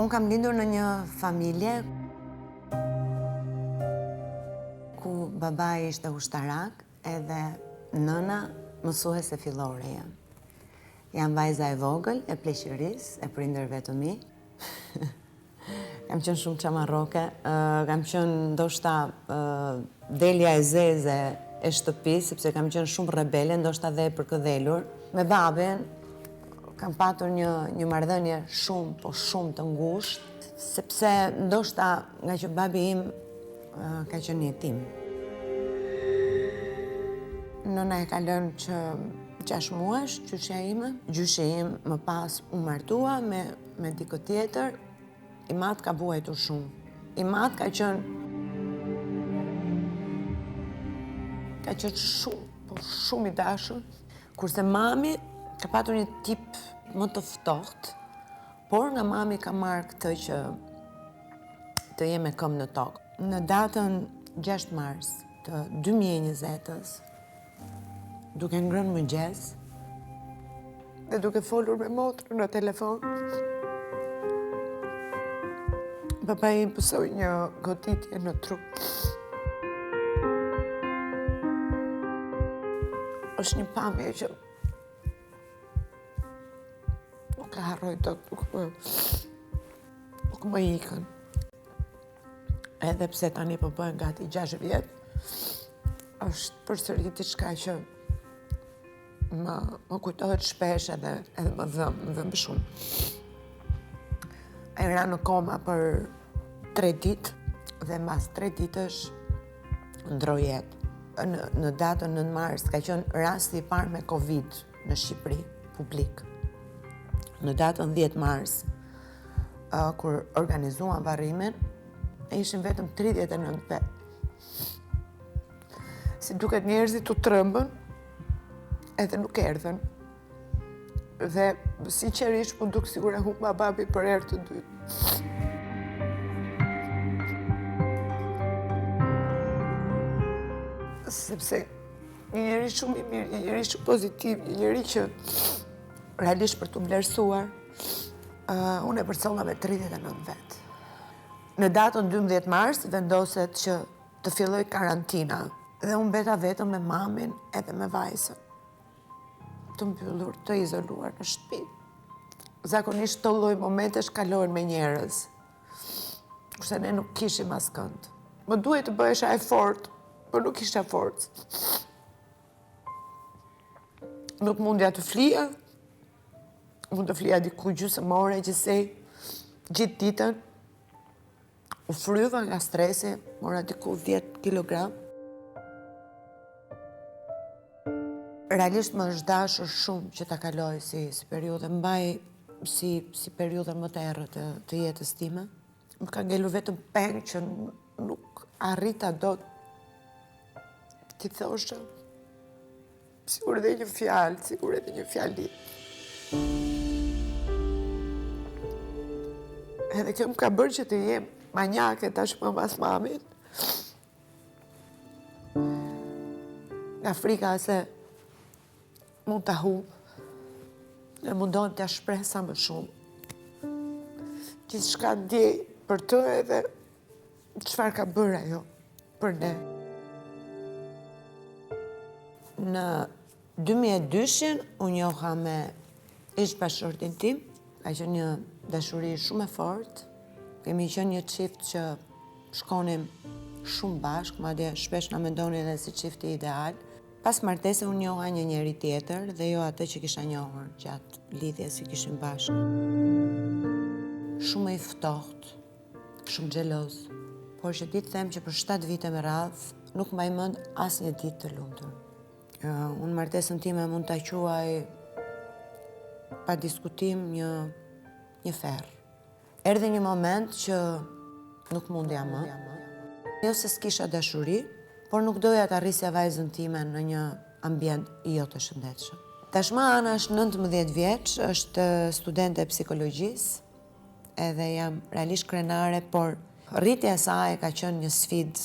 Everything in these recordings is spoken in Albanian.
Unë kam lindur në një familje ku babai ishte ushtarak edhe nëna mësuese filloreje. Jam vajza e vogël e pleqërisë, e prindërve të mi. Kam qenë shumë çamarroke, kam qenë ndoshta delja e zezë e shtëpisë, sepse kam qenë shumë rebele, ndoshta dhe e përkëdhelur. Me babin kam patur një një marrëdhënie shumë, po shumë të ngushtë, sepse ndoshta ngaqë babi im ka qenë jetim. Nëna e ka lënë që 6 muajsh, gjyshja ime. Gjyshi im më pas u martua me me dikë tjetër, im atë ka vuajtur shumë. Im atë ka qenë ka qenë shumë, po shumë i dashur, kurse mami ka patur një tip më të ftohtë, por nga mami kam marrë këtë që të jem me këmbë në tokë. Në datën 6 mars të 2020-ës, duke ngrënë mëngjes dhe duke folur me motrën në telefon. Babai im pësoi një goditje në tru. Është një pamje që nuk e harroj dot, nuk më, nuk më ikën. Edhe pse tani po bëhen gati 6 vjet, është përsëri diçka që më, më kujtohet shpesh edhe, edhe më dhemb, më dhemb shumë. Ai ra në koma për 3 ditë dhe mas 3 ditësh ndërroi jetë. Në, në datën 9 mars ka qenë rasti i parë me Covid në Shqipëri, publik. Në datën 10 mars, kur organizuan varrimin, ishin vetëm 39 vetë. Si duket njerëzit u trembën, edhe nuk erdhën. Dhe sinqerisht m'u duk sikur e humba babin për herë të dytë. Sepse një njeri shumë i mirë, një njeri shumë pozitiv, një njeri që realisht për t'u vlerësuar, uh, unë e përcolla me 39 vetë. Në datën 12 mars vendoset që të fillojë karantina dhe unë mbeta vetëm me mamin edhe me vajzën. Të mbyllur, të izoluar në shtëpi. Zakonisht këto lloj momentesh kalohen me njerëz. Kurse ne nuk kishim askënd. Më duhej të bëhesha e fortë, por nuk kisha forcë. Nuk mundja të flija, mund të flija diku gjysmë ore gjithsej, gjithë ditën. U fryva nga stresi, mora diku 10 kg. Realisht më është dashur shumë që ta kaloj si, si periudhë, mbaj si, si periudhën më të errët të, të jetës time. Më ka ngelur vetëm peng që nuk arrita dot t'i thosha. Sikur edhe një fjalë, sikur edhe një fjali. Edhe kjo më ka bërë që të jem manjake tashmë mas mamit. Nga frika se mund ta humb. Dhe mundohem t'ia shpreh sa më shumë. Gjithçka ndjej për të edhe çfarë ka bërë ajo për ne. Në 2002-shin u njoha me ish bashkëshortin tim, ka qenë një dashuri shumë e fortë. Kemi qenë një çift që shkonim shumë bashkë, madje shpesh na mendonin edhe si çifti ideal. Pas martese unë njoha një njeri tjetër dhe jo atë që kisha njohur gjatë lidhjes që kishim bashkë. Shumë i ftohtë, shumë xheloz, por që di të them që për 7 vite me radhë nuk mbaj mend asnjë ditë të lumtur. Unë martesën time mund ta quaj pa diskutim një një ferr. Erdhi një moment që nuk mundja më. Jo se s'kisha dashuri, por nuk doja ta rrisja vajzën time në një ambient jo të shëndetshëm. Tashmë Ana është 19 vjeç, është studente e psikologjisë, edhe jam realisht krenare, por rritja e saj ka qenë një sfidë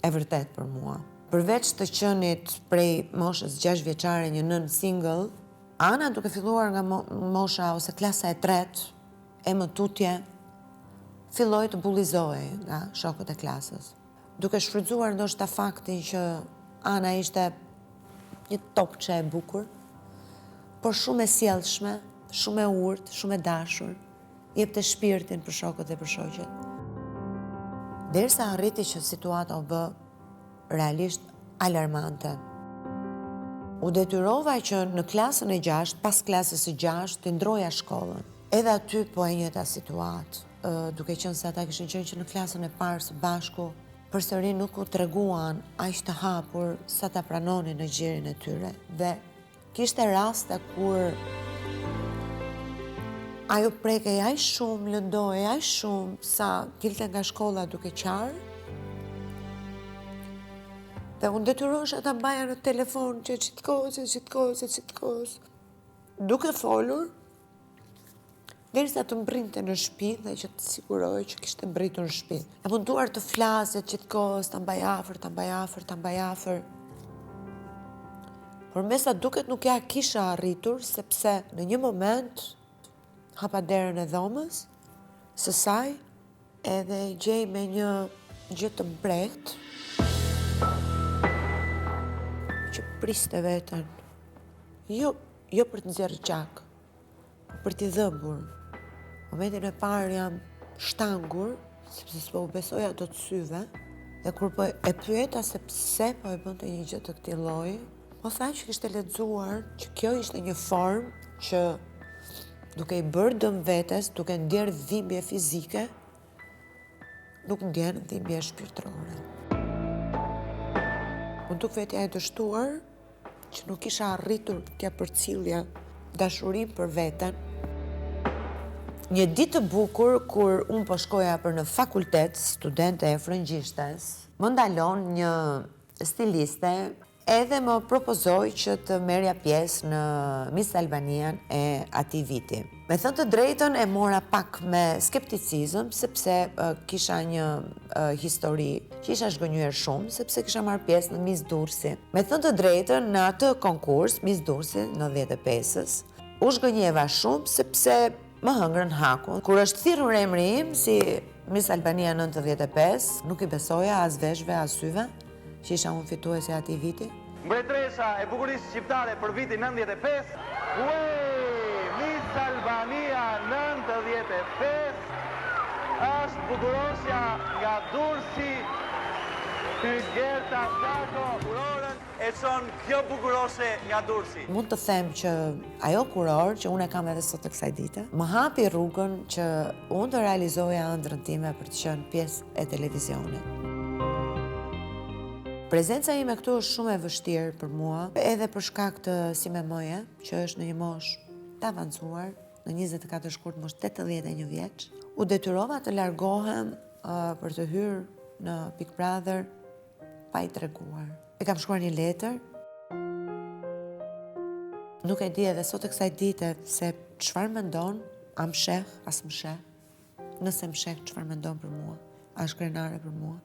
e vërtetë për mua. Përveç të qenit prej moshës 6 vjeçare një nënë single, Ana duke filluar nga mosha ose klasa e tretë, e më tutje, filloi të bullizohej nga shokët e klasës. Duke shfrytëzuar ndoshta faktin që Ana ishte një topçe e bukur, por shumë e sjellshme, shumë e urtë, shumë e dashur, jepte shpirtin për shokët dhe për shoqet. Derisa arriti që situata u bë realisht alarmante. U detyrova që në klasën e gjashtë, pas klasës së gjashtë, t'i ndërroja shkollën. Edhe aty po e njëjta situatë, duke qenë se ata kishin qenë që në klasën e parë së bashku, përsëri nuk u treguan aq të hapur sa ta pranonin në gjirin e tyre dhe Kishte raste kur ajo prekej aq shumë, lëndohej aq shumë, sa dilte nga shkolla duke qarë. Dhe unë detyrohesha ta mbaja në telefon që gjithë kohës, që gjithë kohës, që gjithë kohës. Duke folur, Derisa të mbërrinte në shtëpi dhe që të sigurohej që kishte mbërritur në shtëpi. Jam munduar të flas gjithë kohës, ta mbaj afër, ta mbaj afër, ta mbaj afër. Por me sa duket nuk ia kisha arritur, sepse në një moment hapa derën e dhomës së saj edhe e gjej me një gjë të mprehtë që priste veten. Jo, jo për të nxjerrë gjak, për t'i dhëmbur. Momentin e parë jam shtangur, sepse s'po u besoja dot syve, dhe kur po e pyeta se pse po e bënte një gjë të këtij lloji, më tha që kishte lexuar që kjo ishte një formë që duke i bërë dëm vetes, duke ndjerë dhimbje fizike, nuk ndjen dhimbje shpirtërore. M'u duk vetja e dështuar, që nuk kisha arritur t'ia përcillja dashurinë për veten. Një ditë të bukur kur unë po shkoja për në fakultet, studente e frëngjishtes, më ndalon një stiliste edhe më propozoi që të merrja pjesë në Miss Albanian e atij viti. Me thënë të drejtën e mora pak me skepticizëm sepse kisha një histori që isha zhgënjyer shumë sepse kisha marrë pjesë në Miss Durrësi. Me thënë të drejtën në atë konkurs Miss Durrësi 95-ës u zhgënjeva shumë sepse më hëngrën hakun. Kur është thirrur emri im si Miss Albania 95, nuk i besoja as veshëve as syve. Që isha unë fituesja e atij viti. Mbretëresha e bukurisë shqiptare për vitin 95, Uej! Miss Albania 95 është bukuroshja nga Durrësi, Hygerta Zako, kurorën e çon kjo bukuroshe nga Durrësi. Mund të them që ajo kurorë, që unë e kam edhe sot e kësaj dite, më hapi rrugën që unë të realizoja ëndrrën time për të qenë pjesë e televizionit. Prezenca ime këtu është shumë e vështirë për mua, edhe për shkak të sime mëje, që është në një moshë të avancuar, në 24 shkurt mbush 81 vjeç, u detyrova të largohem për të hyrë në Big Brother pa i treguar. E kam shkruar një letër. Nuk e di edhe sot e kësaj dite se çfarë mendon, a më sheh, a s'më sheh. Nëse më sheh, çfarë mendon për mua? A është krenare për mua?